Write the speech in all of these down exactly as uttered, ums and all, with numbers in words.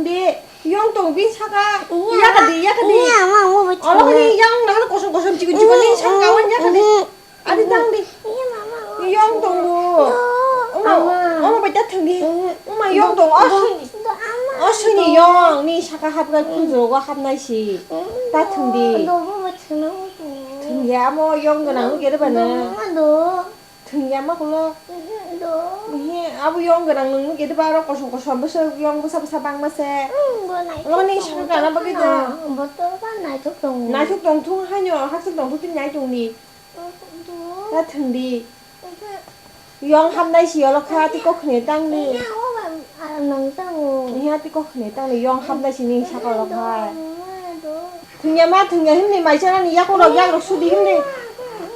Di, yong tong bini saka. Iya. Yaka di, yaka di. Iya, ma, mo bai. Olo thangna. Ni yong na kosong kosong chikon chikon ni saka wan yaka di. Iya. Adi tang di. Iya, ma, ma, ma. Yong tong bu. Iya. Oma, ama. Oma bai ta thang di. Iya. Oma yong tong. Do, do, ama. O sini yong ni saka hapna kunjro go hapnai si. Iya. Ta thang di. Do, bo bai thangna. Thang ya mo yong gwnang gere bana. Do, ma, do. Thwngya ma kulo. Mhm, do. He, abo yong gwnang nungno khe deba aro kosom kosom bwswk yong bwsa bwsa bangma se. Hmm, bo naithok. Omo ni tongo, sakha gana bagwi tongphano. Bo to ba naithok tongo. Naithok tongthung haino, hakchal tongthung tini naithok ni. Mhm, do. Da thwngdi. Mhm. Yong hamnai si olo kha, tei kok khne tangni. Iya, o ba, ah, nang tango. Iya, tei kok khne tangni, yong hamnai si ni sakha olo kha. Mhm, do. Thwngya ma thwngya himni mai chanani yakurok yakrok sudi himni.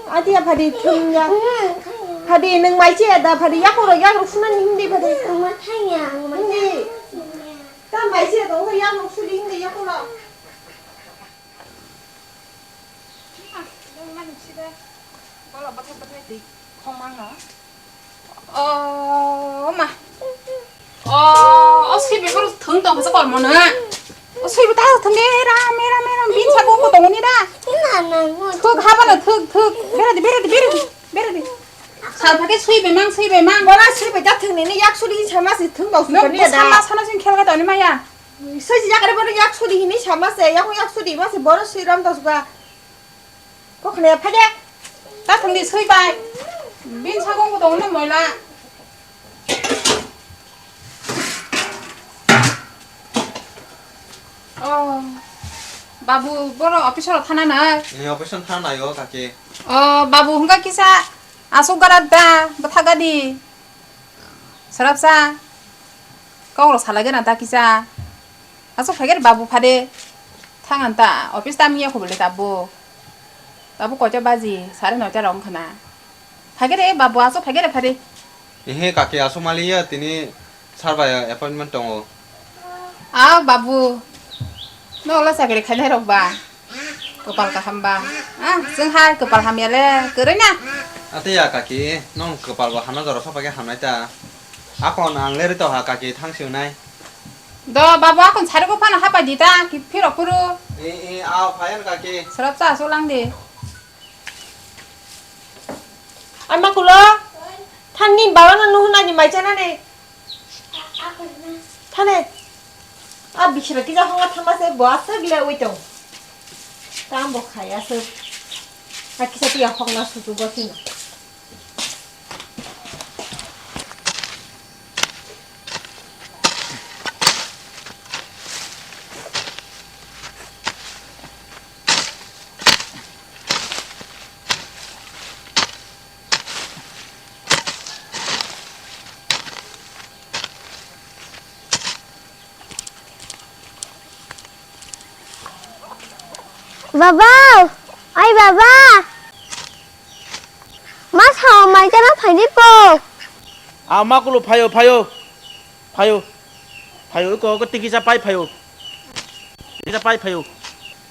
Atiya phadi thwngya. Phadi nwng mai chaya da phadi yakurok yakrok sunani himdi phadi. Himdi. Ta mai chaya da yakrok sudi himdi yakurok. Bola bathai bathai twi khong mangno. O ma. O, o sui be boro thwng tong kha kol mono. O sui be ta thwng de ra me ra me ra bin sa ko ko tong ni da. Ina na mo. Thwk ha bana thwk thwk. Bera de bera de bera de bera de. Sal phake sui be mang sui be mang. Bola sui be ta thwng ni ni yak suri sama si thwng tong su ni da. Sama sana sin khel ga tong ni maya. Sui si yak re boro yak suri ni sama se yak yak suri ma se boro sui ram tong su ga. Kokne phai de. Ta thwngdi sui bai. Bin sagong ko tongno moila. Oh. Babu boro office ro thana na. Ni office thana yo kake. Oh, babu hwnga kisa asuk gara da bwtha gadi. Sarapsa. Kok rok salai gana ta kisa. Aswk phaikhe babu phade. Thang ang ta office tam ya khobole ta bo. Tabuk koita baji, sare noita rok wngkha na. Phaikhe re babu aswk phaikhe re phade. Ehe kaki aswk maliya tini sir bai appointment tongo. Ah babu. No ola chakri khainai rok ba. Kwpal kaham ba. Ah, chwng hai kwpal hamya le kwrwi na. Ate ya kaki, nong kwpal bo hamna jora sokphaikhe hamnai ta. Akon ang lerwi tongkha kaki thang swngnai. Do babu akon sari bo phano hapai di ta, ki phirok kuru. E, e, aw, phayan kaki. Srap cha sulang di. Ai ma kulo. Thangni baba no nuhun ani mai chana ni. Thane. A bisra kisa honga thama se bo aswk le oi tong. Tam bo khai aswk. A kisa tiya hokna sutu bo sino. Baba! Ai baba! Ma sao mai chana phaidi po. A ma kulu phayo, phayo. Phayo. Phayo, ko, ko tikisa pai phayo. Tikisa pai phayo.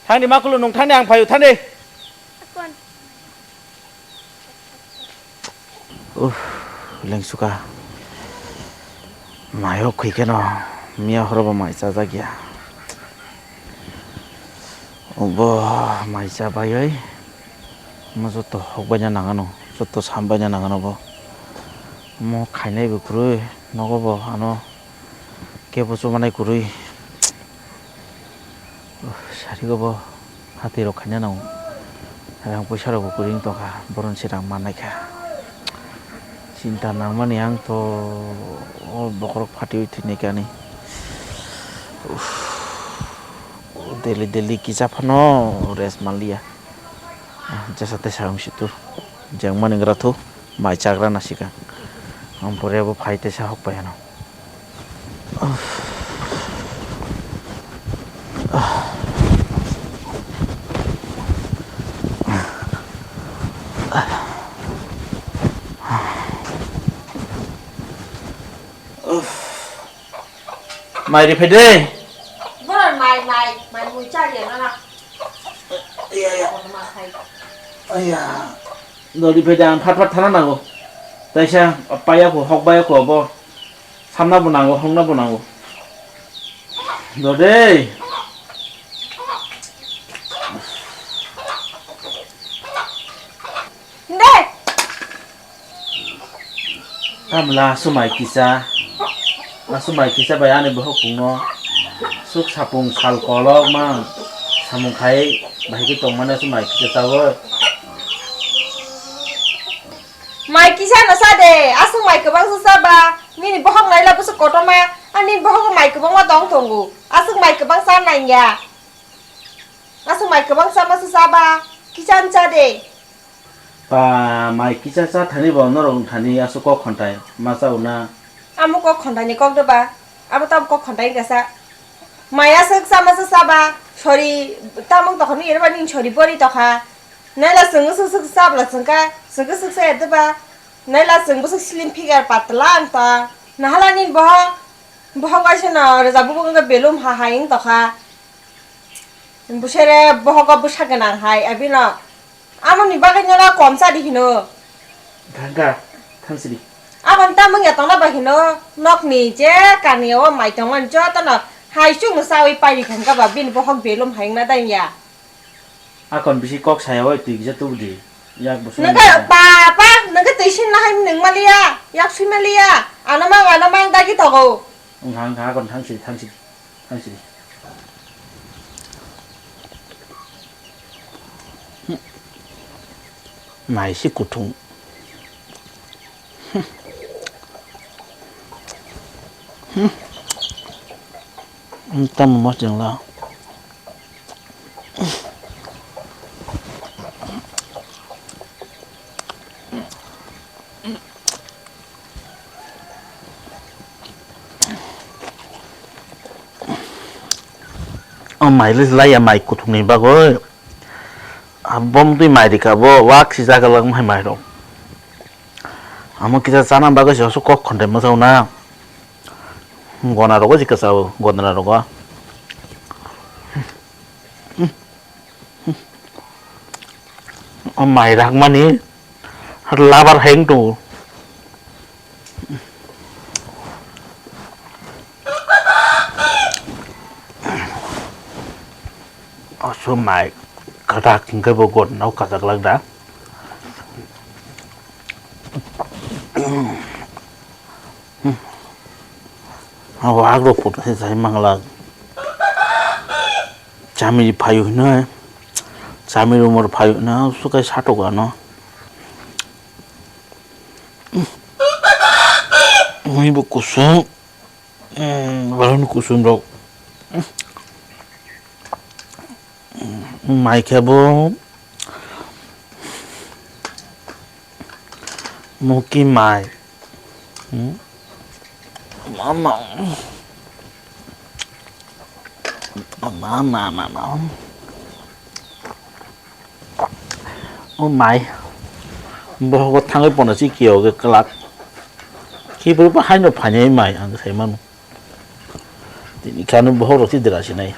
Thangni ma kulu nung thangni ang phayo, thangni. Uff, lengsuka. Mayo khwi keno, miya horo bo mai chajak ya. Obo mai cha baiwi, omo joto hok baina nang ano, joto sam baina nang ano bo. Omo khainai bo kwrwi, nogo bo ano kebo chumanai kwrwi. Uff, sari go bo. Hati rok khaina nango. Rang puisa rok bo kwrwi wng tongkha, boron se rang mannai kha. Chinta nangmani ang to o bokhorok phatiwi thwinai kani. Uff, daily daily kisa phano rest manliya. Jesa tesa wng situ. Jeng mani gra thu. Mai chagra na sikang. Ang pore bo phai tesa hok pai ano. Mai ri phai de. Boran mai, mai, mai mui cha ya na na. Iya, iya. Kono ma khai. Iya. Nori phai de ang phat phat thana nango. Taisa paya ko hok baya ko bo. Samna bo nango, hongna bo nango. Dode. De. Tamla sumai kisa. Asumai kisa bai ani bohok pungno. Suk sapung sal kolok mang. Samung khai bai ke tongmani sumai kisa tawo. Mai kisa no sa de, aswk mai kwbang sa sa ba, nini bohok naila bwswk kotorma, ani bohok mai kwbangma tong tongo, aswk mai kwbang sa nangya, aswk mai kwbang sa ma sa sa ba, kisa cha de. Pa mai kisa cha thani bo norok thani aswk kok khontai ma cha una. Amo kok khontai ni kok de ba, abo tam kok khontai wngka sa. Mai aswk cha ma sa sa ba, sori tamung tokha ni erba ning sori bori tokha. Naila chwng swk swk chabla chwngkha, chwng swk sa ede ba. Naila chwng bwswk slim figure patla ang ta. Nahala nini bohok, bohok waisa no rwjak bubuk wngkha belum ha hai wng tokha. Busere bohogo bwsa gwnang hai abino. Amoni bagwi nola kom chadi hino. Thangka, thangsidi. Aboni tamung ya tongna ba hino. Nokni je kani o mai tongmani jotono hai chwng chawi pairi thangka ba bini bohok belum hai wngna dai ya. Akon bisi kok saya oi twi kisa tubudi. Yak bo sung Nangka kisa. Papa, nangka twi sin na hai nung maliya, yak sui maliya. Ano mang, ano mang dagi togo. Wngkha, wngkha, akon thangsi, thangsi, thangsi. Nai si kuthung. Tamo mo chwng la. O mai le laiya mai kuthung ni bagwi. Abom twi mai rikha bo wak si jaga lang hai mai rok. Amo kisa chana bagwi se kok khonde mwsao na. Gona rogo jikha sao, gona rogo. O mai rakmani labar hai wng tongo. Oso mai kwtak hwnkhe bo gotnao kachaklak da. Abo agro photo se sai manglak. Chamiri phaio hinoi. Chamiri umor phaio hinoi. Sukai satok ano. Mui bo kusung. Balon kusung rok. Mai khe bo muki mai. Mama. Mama, mama, mama. O mai. Bohogo thangwi pono si kiyo ge kwlak. Kibro bo haino phainai mai ang sai mano. Tini kanu bohok rok si dera sinai.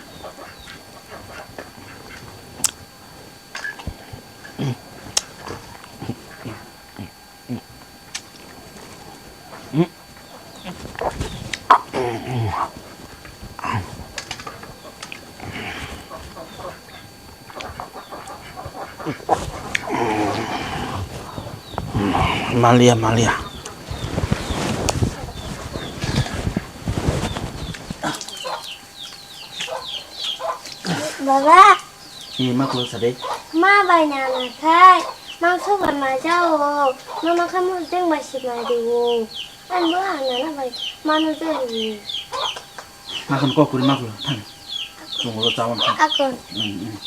Malia, malia. Baba. Ni ma khuluk sa de. Ma bai na na khai. Ma so ba ma ja o. Ma ma kha mu jeng ba si ma de o. An bo ha na na bai. Ma no je ni. Ma kon ko kuri ma khuluk thang. Chung ro chawon thang. Akon. Hmm, hmm.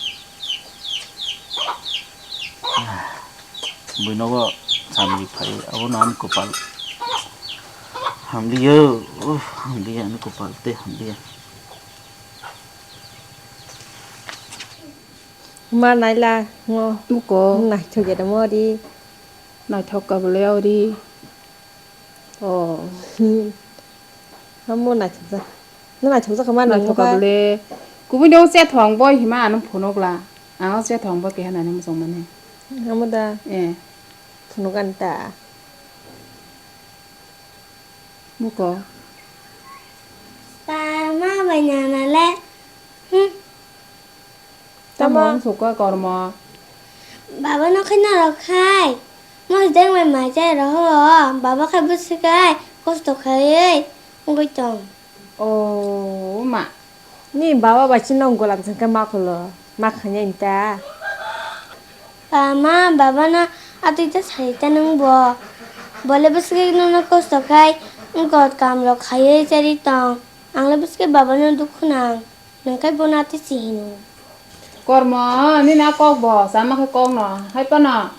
Buinogo samri phai, abo no ani kopal. Hamliyo, uff, hamliya ani kopal te hamliya. Ma naila ngo. Muko. Naithok ya mo ri. Naithok ka bole ori. Oh. Amo naithokjak. No naithokjak kha ma nang Naithok ka ba? Bole. Kubui no chethong boy hima ano phunukla. Ang o chethong bo keha nani muchung mani. Amo da. Eh. Phunuk an ta. Muko. Pa, ma, Bai nana le. Hmm. Tamo Tamo? Wng sukha kormo. Baba no khe norok khai. Mos deng bai mai chai rw ho. Baba khai bwswk khai kosto khaiwi wngwi tong. O ma. Ni baba bai chini nok golam chang khe ma khulo. Ma khanya inta. Ba ma, baba no atwi ta sai ta nung bo. Bo le bwswk no kosto khai wngkot kam rok khaiwi chari tong. Ang le bwswk baba no dukhu nang. Nang khai bono atwi si hino. Kormo, nini a kok bo, sama khe kok no. Hai phano,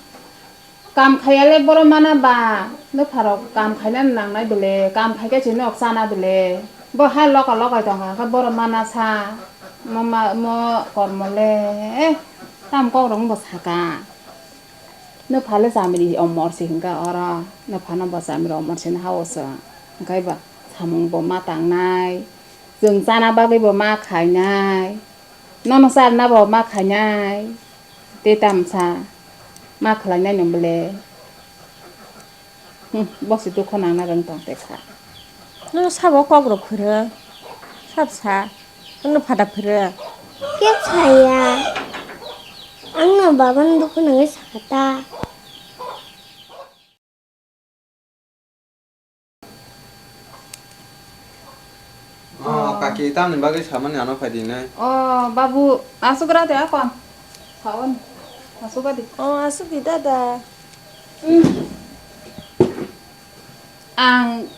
kam khaiya le borok mana ba, nokha rok kam khaina nangnai bele, kam khai khe chini nok chana bele. Bo hai loka lokai tongkha, khe borok mana sa, mo ma, mo kormo le, eh, tam kok rok bo saka. Nokha le chamri omor se hinkha oro, nokha no bo chamri omor se ha o se, hingkhai ba samung bo ma tangnai, chwng chana bagwi bo ma khainai. Nono charna bo ma khainai, tei tamsa ma khlainai no bele. Hmm, bosi dukho nangna rwng tong te kha. Nono sabo kok rok phwrwng, sab sa, nono phada phwrwng. Khe saya, ang no baba no dukho nangwi sakha ta. Oh, kaki, tamni bagwi samani ano phai di nai. Oh, babu, asuk ra de akon. Saon. Asuk di. Oh, asuk di dada. Hmm. Ang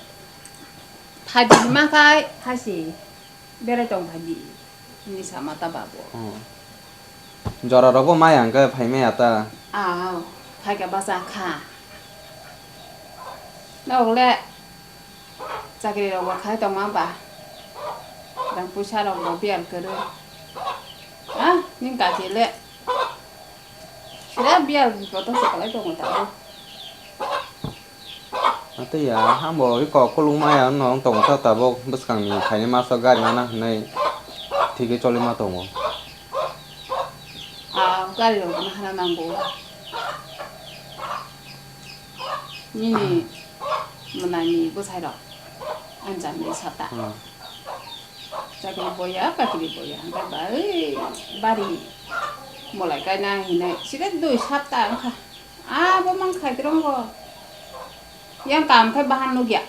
phai di ma khai, khai si. Berai tong phai di. Ni sama ta babu. Oh. Jora rogo mai ang khe phai maya ta. Ah, phai ka basa kha. Nokle. Chakri rok bo khai tongma ba? Rang puisa rok bo biyal kwrwi. Ah, nini kaki le. Sira biyal kotor se kwlai tongo tabuk. Ate ya, hambo iko kulung maya no tongo ta tabuk bwskang ni khaini masa gari nana hinui thigwi choli ma tongo. Ah, gari rok no hana nango. Nini mwnani bwsai rok anjak ni sata. Hmm. Chakri boya, kakri boya, hingke bai bari molai kaina hinai sida dui sapta wngkha. Abo mang khai trongo. Yang kam khai bahan nugya.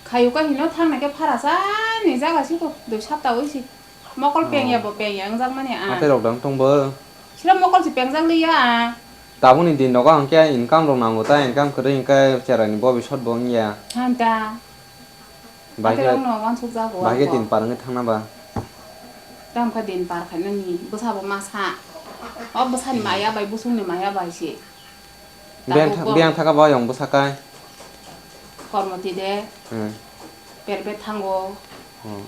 Khayu ka hino thang nai ke phara sa ni jaga siko dui sapta oi si. Mokol pengya bo pengya wngjakmani a. Hatai rok dang tong bo. Sira mokol si pengjak liya a. Tabukni din nogo hwnkhe income rok nango ta, income kwrwi hwnkhe cherai ni bobisot bo wngya. Hanta. Bahai khe, hatai rok no wansuk jago bahai khe din par wngwi thangna ba. Tamo khe din par khainani bwsa bo masa. O bwsani maya bai busungni maya bai se. Biyang tha-, biyang thaka bo ayong bwsa kai. Kormoti de. Hmm. Perbe thango. Hmm.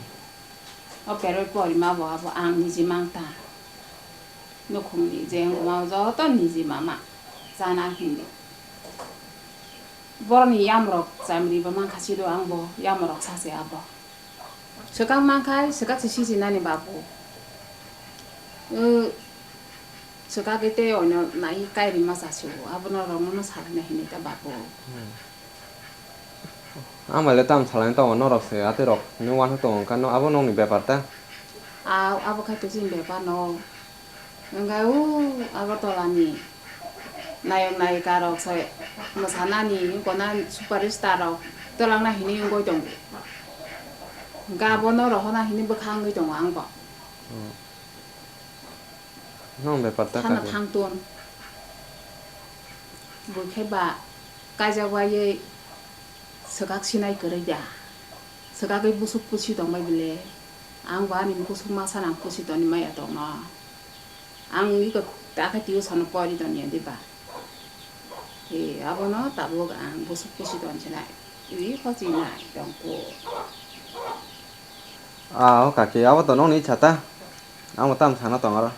O peroi porima bo abo ang niji mang ta. Nukhungni je wngma o joto niji mama chana hini. Boroni yamrok chamri bo mang kha sido ang bo yamrok sache abo. Swkang mang khai swkak se sijinani babu. O swkak e tei oino nai kairima chasio abono rokno no salaina hini ta babu. Hmm. Ang bai le tamo salai tongo, norok se atwi rok ni uansuk tongo, wngkha no abo nokni bepar ta? Aw, abo khai to chini bepar no. Wngkha o Agartala ni nayok nayika rok se mwsanani wngkha na superstar rok twlangna hinwi wngwi tongo. Wngkha abo no rohorna hinwi bwkha wngwi tongo ang bo. Hmm. Nong bepar ta thana kha thang ton. Bo khe ba kaijak waiwi swkak sinai kwrwi da. Swkagwi busuk pusi tong bai bile. Ang bo ani busuk masa nang pusi toni maya tong no. Ang iko ta khe tuition no pori toni ya diba. E, abono tabuk ang busuk pusi tong sinai. Ri kho sinai tong ko. Ah, o kaki, abo to nokni icha ta. Amo tam sana tong aro.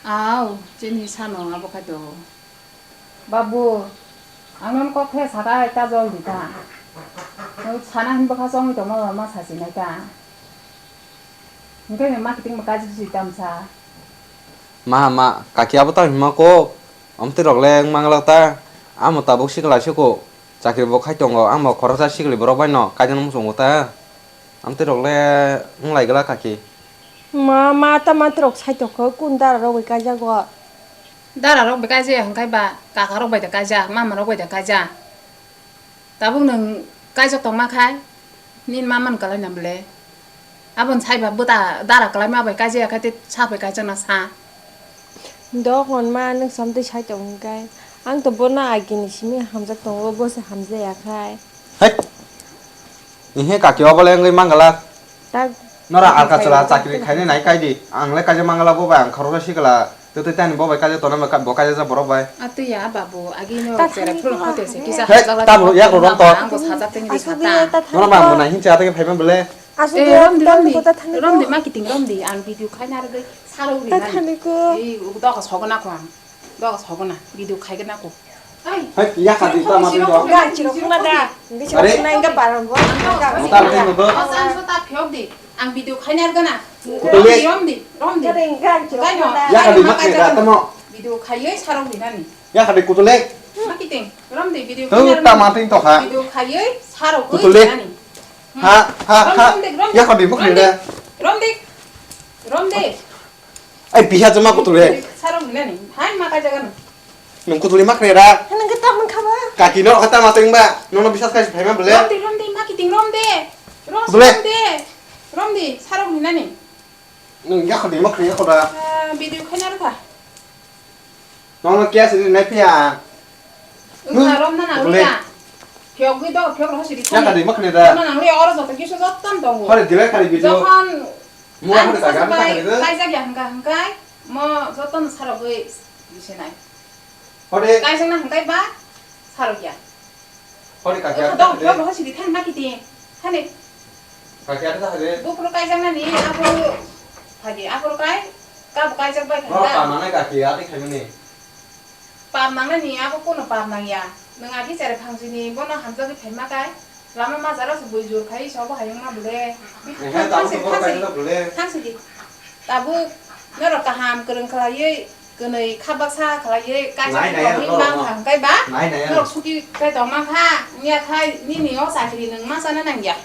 Aw, chini sano abo khai to. Babu, ang non kok the sakai ta jol di ta. Nung sana hin bwkha chongwi tongma ma sasi nai ta. Hingke ma kiting ma kaji si tam sa. Ma, ma, kaki abo ta hima kok. Amtwi rok le wng manglak ta. Amo tabuk sikla siko. Chakri bo khai tongo. Amo khoroksa sikli borok bai no kaijak muchungo ta. Amtwi rok le wng lai glak kaki. Ma, ma ta manti rok sai tongkho, kun dara rok bai kaijago. Dara rok bai kaijaya hwnkhe ba, kaka rok bai da kaijak, mama rok bai da kaijak. Tabuk nwng kaijak tongma khai, nini ma man kwlai na bwle. Aboni sai ba bwta dara kwlai ma bai kaijaya khai tei sa bai kaijak na sa. Dohon ma nwng samtwi sai tong hwnkhe, ang to bono agini simi hamjak tongo, bo se hamjaya khai. Hai! Ihe kaki obo le wngwi mangala. Tak. Nora alka chwla chakri khainai nai kai di. Ang le kaijak mangala bo bai ang khoroksa sikla. Tei tei tani bo bai kaijak tona bo kaijak borok bai. Atwi ya babu, agi no chere phulung khote se kisa hajak la. Hei, tabuk yak rok to. Ang bo sajak tei ni khata. Nora ma mo nai hin cha tei phaiman bele. Asu de rom di, rom di. Rom di ma kiting rom di. Ang video khaina rwgwi sarok ni. Ei, udo ka sogona ko ang. Doga sogo na, video khai gana ko. Hai, ya kha di, tama twi do. Ga chiro khuna da. Are? Nai ga param bo. Mota twi do. Asan so ta phiyok di. Ang video khai nar gana. Kutule. Rom di, rom di. Ga chiro khuna da. Ya kha di, mak ya tamo. Video khai ye sarok di nani. Ya kha di kutule. Ma kiting, rom di video khai nar. Tama twi to kha. Video khai ye sarok di nani. Ha, ha, ha. Ya kha di, mak ya. Rom di. Rom di. Ai, biha joma kutule. Sarong hinani, hai ma kai jaga no. Nung kutule mak rera. Nang ke tam kha ba. Kaki no kata ma teng ba. Nono bisas kai phai ma bele. Rom de, rom de, ma kiting rom de. Rom, kutule. Rom de. Rom de, sarong hinani. Nung ya khodi mak rera khoda. Ah, video khai na rwkha. Nono kya sini nai phiya. Wngkha rom na nang liya. Phiyok gwi do, phiyok roho sidi thani. Yakadi makhni da. Rom na nang liya, oro joto kisu jotton tongo. Hore dilai khari video. Jokhon mura hore kaisa bai kaisa kaisa kaisa. Kaijak ya hwnkha hwnkhe, mo jotton sarogwi bisinai. Hore. Kaijak na hwnkhe ba sarogya. Hori kakia. Wngkha dong, phiyok roho sidi thani ma kiting. Thani. Kakia ta hade. Buphuru kaijaknani aphuru phadi, aphuru kai, kabo kaijak bai kha. Noro ta manai kakia ati khaimani. Pap nangnani abo kono pap nangya. Nwng agi chere phangsini bono hamjagwi phaima kai. Lama majaro se bui jur khai sobo hayung ma bwle. Ehe, tabuk thansi, tobok thansi, kaisa bwle. Thansi di. Tabuk norok kaham kwrwng khlaiwi, kwnwi kha baksa khlaiwi kaisa nai, nai, nai, norok mang thang kai ba? Nai, nai, norok suki kai tong mang kha, wngya khai nini o chakri nwng ma chana nangya.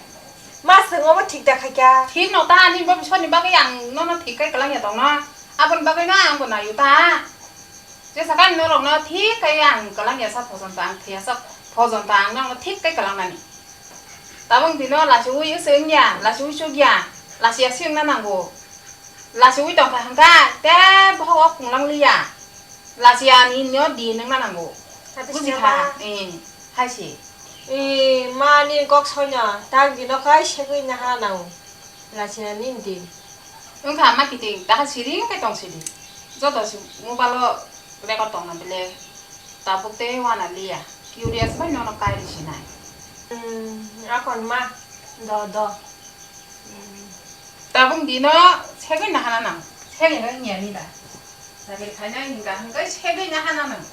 Ma swng obo thik da khai kha? Thik no ta, ani bo bisoni bagwi ang nono thik kai kwlangya tong no. Aboni bagwi no ang bo naio ta. Jesa khe norokno thik khe ang kwlangya sa phojon ta, ang thwiya sa phojon ta, ang norokno thik khe kwlangnani. Tabuk dino lachiui se wngya, lachiui chukya, lachiya se wngna nango. Lachiui tongkha hwnkha, tei bohok o phunglang liya. Lachiya ni no di wngna nango. Buji kha? Eh, hai se. Eh, ma ni kok soino, tak dino khai segwi naha nango. Lachiya ni di. Wngkha ma kiting, taha siri wngkhe tong sidi. Joto si mobile o record tongna bele. Tabuk tei wana liya. Curious bai nono kairi sinai. Hmm, akon ma. Do, do. Hmm. Tabuk dino segwi nahana nang. Segwi no wngya ni da. Sagri khainai hingka hingkai segwi nahana nang.